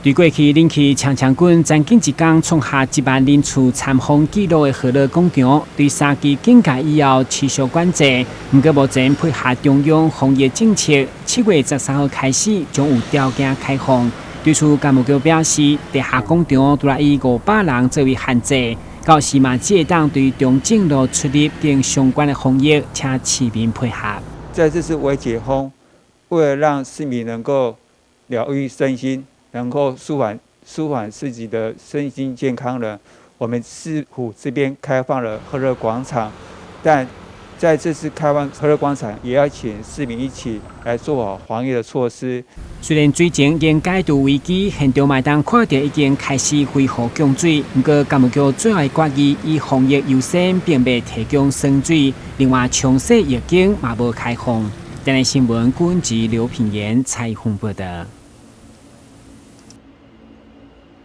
對過去冷氣強強滾，將近一工創下1萬人次參訪紀錄的河樂廣場，對三級警戒以後持續管制。毋過目前配合中央防疫政策，7月13號開始將有條件開放。對此，工務局表示，地下廣場除了以500人作為限制，到時嘛只會當對中正路出入等相關的防疫，請市民配合。在這次微解封，為了讓市民能夠療癒身心，能夠舒緩自己的身心健康呢，我們市府這邊開放了河樂廣場，但在這次開放河樂廣場，也要請市民一起來做好防疫的措施。雖然水情已經解除危機，現場嘛會當看著已經開始恢復供水，毋過工務局最後的決議以防疫優先，並未提供生水。另外，沖洗浴間嘛無開放。電視新聞，郭文吉、劉品言採訪報導。